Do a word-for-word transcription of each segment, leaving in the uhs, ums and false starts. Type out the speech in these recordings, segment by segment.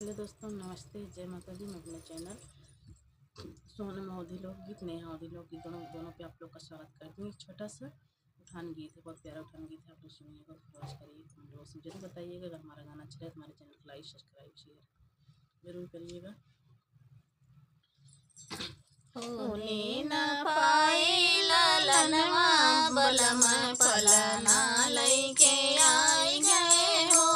हेलो दोस्तों, नमस्ते, जय माता दी। मैं अपने चैनल सोनम अवधी लोकगीत, नेहा अवधी लोकगीत दोनों, दोनों पे आप लोग का स्वागत करती हूँ। एक छोटा सा उठान गीत है, बहुत प्यारा उठान गीत है, आप लोग सुनिएगा, फॉलो करिए, कमेंट बॉक्स में जरूर बताइएगा। अगर हमारा गाना अच्छा लगे तो हमारे चैनल को लाइक, सब्सक्राइब, शेयर जरूर करिएगा। होने न पाए ललनवा बलम पलना लइके आई गए हो।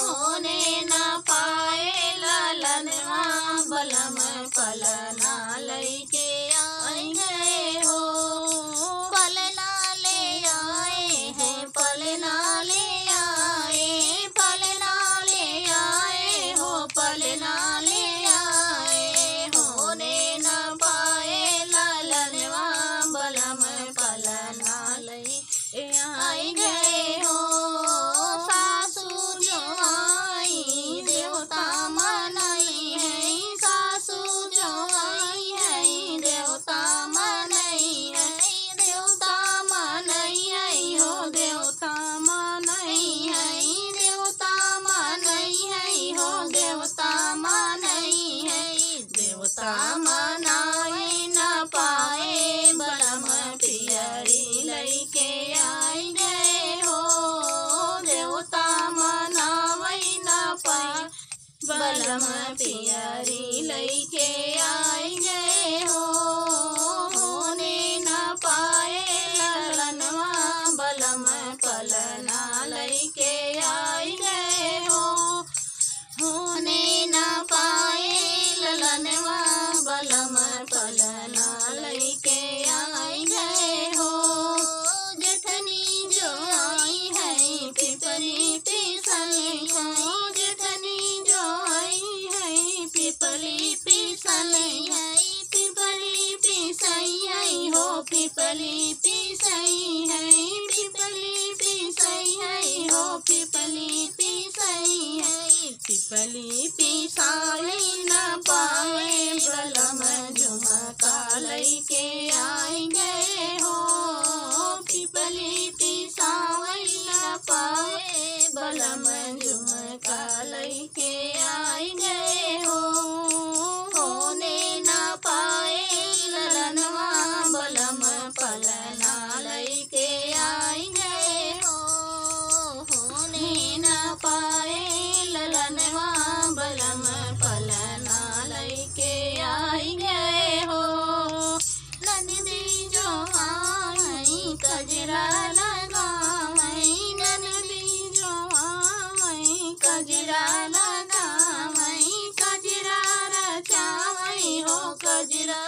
होने न पाए ललनवा बलम पलना लइके आई गए हो। पलना ले आए हैं, पलना ले आए, पलना ले आए हो, पलना ले आए। होने न पाए ललनवा बलम पलना लइके आई गए हो। सासू जो आई देवता मनई है, सासू जो आई है देवता मनई है, देवता मनई है हो, देवता मनई है, देवता मनई है हो, देवता मनई है। देवता मनावै न पाए बलम पियरी लइके आई गए हो। देवता मनावै न पाए बलम पियरी लइके आई गए हो। होने न पाए ललनवा बलम पलना लइके आई गए हो। होने न पाए ललनवा बलम पलना लइके आई गए हो। जेठनी जो आई है पिपली पीसली हो, जेठनी जो आई है पिपली पीसली है, पिपली पीसई है हो, पिपली पीसई है, पिपली पीसई है हो, पिपली पीसई है। पिपली पिसाई न पाए बलम झुमका लइके आई गए हो। पिपली पिसाई न पाए बलम झुमका लइके आई गए हो। होने न पाए ललनवा बलम पलना लइके आई गए हो। होने न पाए ललनवा बलम पलना लइके आई गए हो। ननदी जो आवई कजरा लगावई, ननदी जो आवई कजरा लगावई, कजरा रचावई हो, कजरा